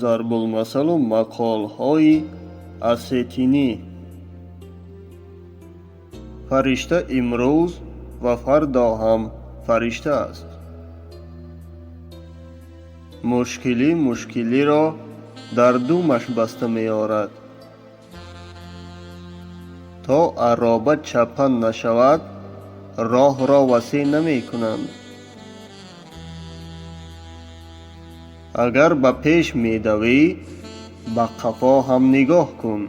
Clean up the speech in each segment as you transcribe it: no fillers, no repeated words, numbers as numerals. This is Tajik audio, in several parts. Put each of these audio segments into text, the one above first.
Зарбулмасалу мақолҳои осетинӣ. Фаришта имрӯз ва фардо ҳам фаришта аст. Мушкилӣ мушкилиро дар думаш баста меорад. То арроба чаппа нашавад, роҳро васеъ намекунанд. Агар ба пеш медавӣ, ба қафо ҳам нигоҳ кун.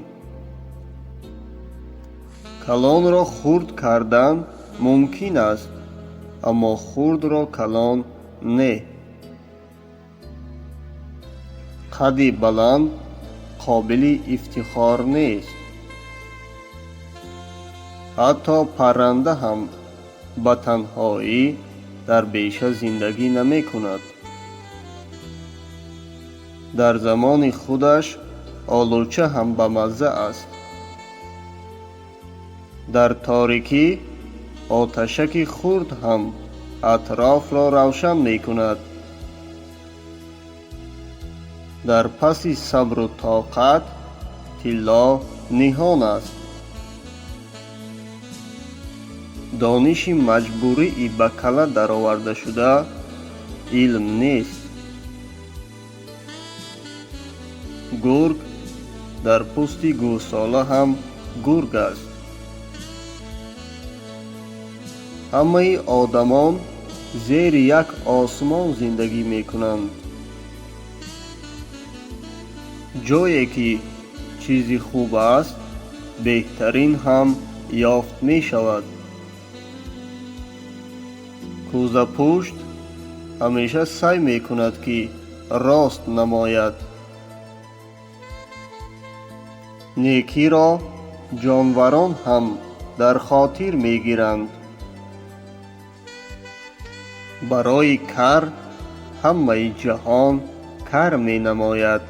Калонро хурд кардан мумкин аст, аммо хурдро калон не. Қадди баланд қобили ифтихор нест. Ҳатто парранда ҳам ба танҳоӣ дар беша зиндагӣ намекунад. Дар замони худаш олуча ҳам бамазза аст. Дар торикӣ оташаки хурд ҳам атрофро равшан мекунад. Дар паси сабру тоқат тилло ниҳон аст. Дониши маҷбурии ба калла даровардашуда илм нест. Гург дар пӯсти гӯсола ҳам гург аст. Ҳамаи одамон зери як осмон зиндагӣ мекунанд. Ҷое ки чизи хуб аст, беҳтарин ҳам ёфт мешавад. Кӯзапушт ҳамеша саъй мекунад, ки рост намояд. Некиро ҷонварон ҳам дар хотир мегиранд. Барои кар ҳамаи ҷаҳон кар менамояд.